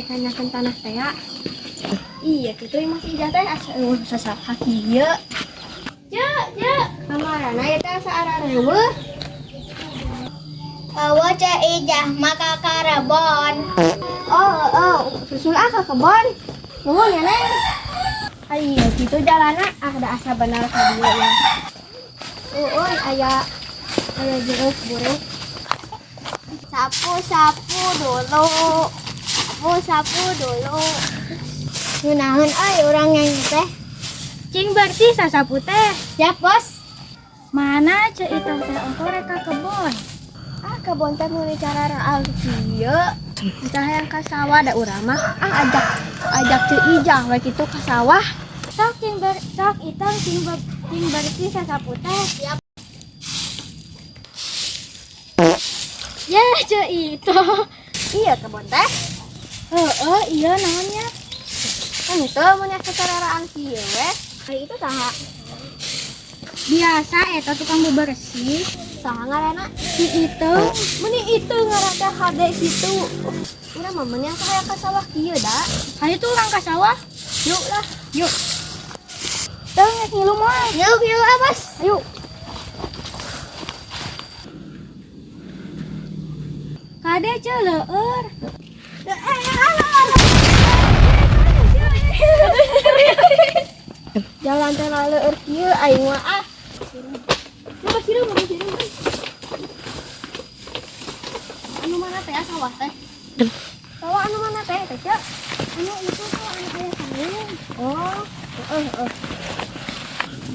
Rek nanyakeun tanah teh ya. Iya, kitu imah si Ijah teh asa eueuh sasaha kieu. Ya, ya, kamarana ieu teh asa arareueuh. Eueuh Ceu Ijah mah ka karebon. Oh, susul ah ka kebon. Nuhun ya, Neng. Ayo, kitu jalana ah da asa bener ka dieu ya. Euy, aya aya jeruk buruk. Sapu-sapu dulu. Sapu-sapu dulu. Ngeunaheun euy urang nyanyi teh. Cing bersih sasapu teh. Siap, Bos. Mana Ceu Itoh teh ongko rek ka kebon? Ah, kebon teh meuli cara kieu. Entah yang ka sawah da urang mah. Ah, ajak ajak Ceu Ijah we kitu ka sawah. Sok cing ber sok Itong cing, ber, cing bersih sasapu teh. Siap. Ya Ceu Itoh. Iya kebon teh. Heeh, iya naonnya? Kan itu mun asa cararaan kieu we. Ari itu saha? Biasa eta tukang bebersih. Saha ngaranna? Si Itong. Meni itu ngaran teh hade kitu. Urang mah meuni asa hayang ka sawah kieu da. Hayu tuh urang ka sawah. Yuk lah. Yuk. Teu geus ngilu moal. Ngilu ngilu ah, Bos. Ayo. Kade Ceu leueur. Jalan teh laleur kieu aing mah ah. Loba sireum, loba sireum. Anu mana teh sawah teh? Sawah anu mana teh teh Ceu? Anu itu tuh anu aya saung. Oh, heeh heeh.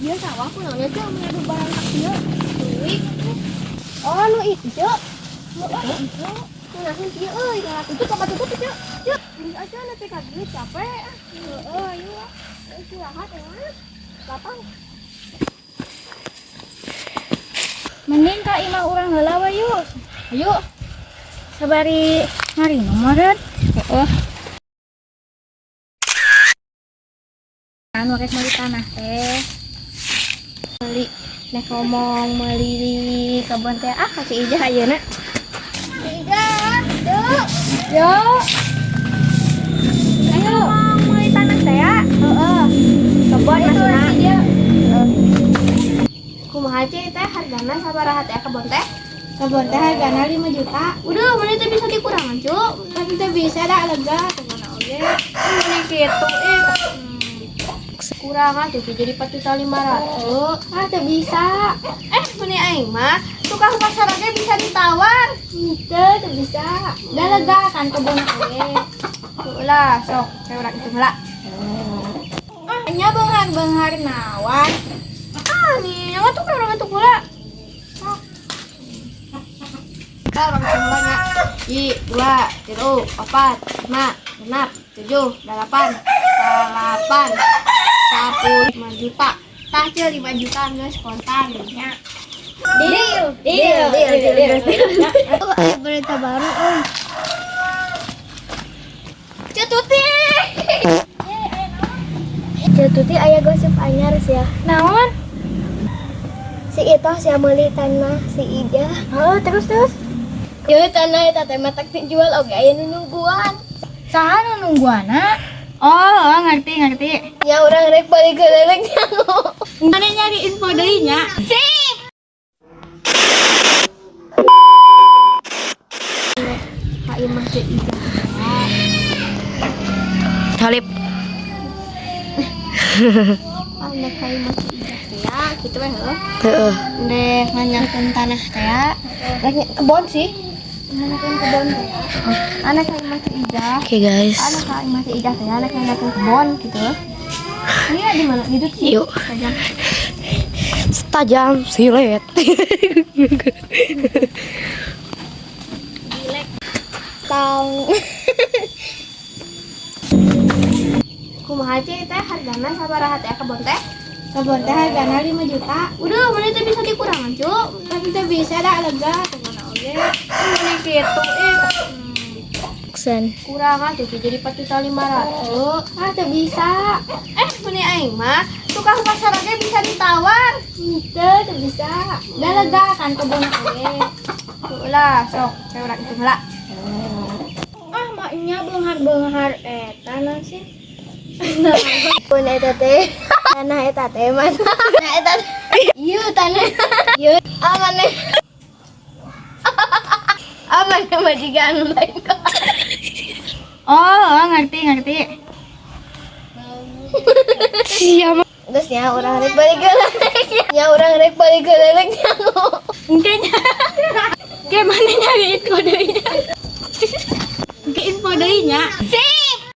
Ieu sawah kunaon Ceu mun aya barang kieu? Duit. Oh, anu itu Ceu. Heeh, itu. Kunaon kieu euy, tutup apa tutup Ceu? Ceu, geus aja nepi ka dieu capek ah. Heeh, ayo. Ah. Istirahat emang. Lapang. Mending ka imah urang heula we yuk. Ayo. Sabari ngarinum meureun. Heeh. Anu rek meuli tanah teh. Meuli nek ngomong meuli kebon teh ah ka Ceu Ijah ayeuna. Ceu Ijah, Ceu. Yo. Ayo. Ngomong meuli tanah teh ya. Heeh. Kebon Itu maksudna. si dia. Kumaha Ceu teh hargana sabaraha teh kebon teh? Kebon teh hargana 5 juta. Udah, mana teh bisa dikurangan, Cu? Tapi teh bisa da lega kemana oge. Meni kitu ih. Kurangan tuh jadi 4.500.000. Ah teu bisa. Eh, meni aing mah tukang pasar oge bisa ditawar. Teu teu bisa. Da lega kan kebon oge. Tuh lah, sok, saya urang hitung heula. Ah, nya beunghar-beunghar nawan. Ah, nih, yang tuh orang itu pula. Kita orang hitung heula nya. 1, 2, 3, 4, 5, 6, 7, 8, 9, 10, 5 juta. Tah Ceu 5 juta geus kontan nya. Deal, deal, deal, deal, deal. Oh, ada berita baru euy. Ceu Tuti. Ceu Tuti aya gosip anyar sia. Naon? Si Itoh sia meuli tanah si Ijah. Heeh, terus terus. Ieu tanah eta teh matak dijual oge aya nu nungguan. Saha nu nungguana? Oh, ngerti ngerti. Nya urang rek balik ke rek nyango. Mana nyari info deui nya? Sip. Ka imah Ceu Ijah. Salib. Ah, ndek ka imah Ceu Ijah teh ya, kitu we heuh. Heeh. Ndek nanyakeun tanah teh ya. Rek kebon sih. Nanyakeun kebon teh ya. Anak ka imah Ceu Ijah. Oke guys. Anak ka imah Ceu Ijah teh ya, rek nanyakeun kebon gitu. Ini di mana? Di sih. Yuk. Tajam. Tajam silet. Tong. Kumaha Ceu teh hargana sabaraha teh kebon teh? Kebon teh hargana 5 juta. Udah, mana teh bisa dikurangan, Cu? Tapi teu bisa da lega kemana oge. Meni kitu ih. Sen. Kurangan tuh jadi 4.500.000. Ah teu bisa. Eh, meni aing mah tukang pasar oge bisa ditawar. Teu teu bisa. Da lega kan kebon oge. Tuh lah, sok, saya urang hitung heula. Ah, maknya Beunghar-beunghar eta naon sih? Pun eta teh. Tanah eta teh mana? Nah eta. Ieu tanah. Ieu aman. Aman majikan lain kok. Oh, ngerti ngerti. Siapa? Geus nya urang rek balik heula. Nya urang rek balik heula rek nyaho. Mungkin gimana nyari kodenya? Ke info deui nya. Sip.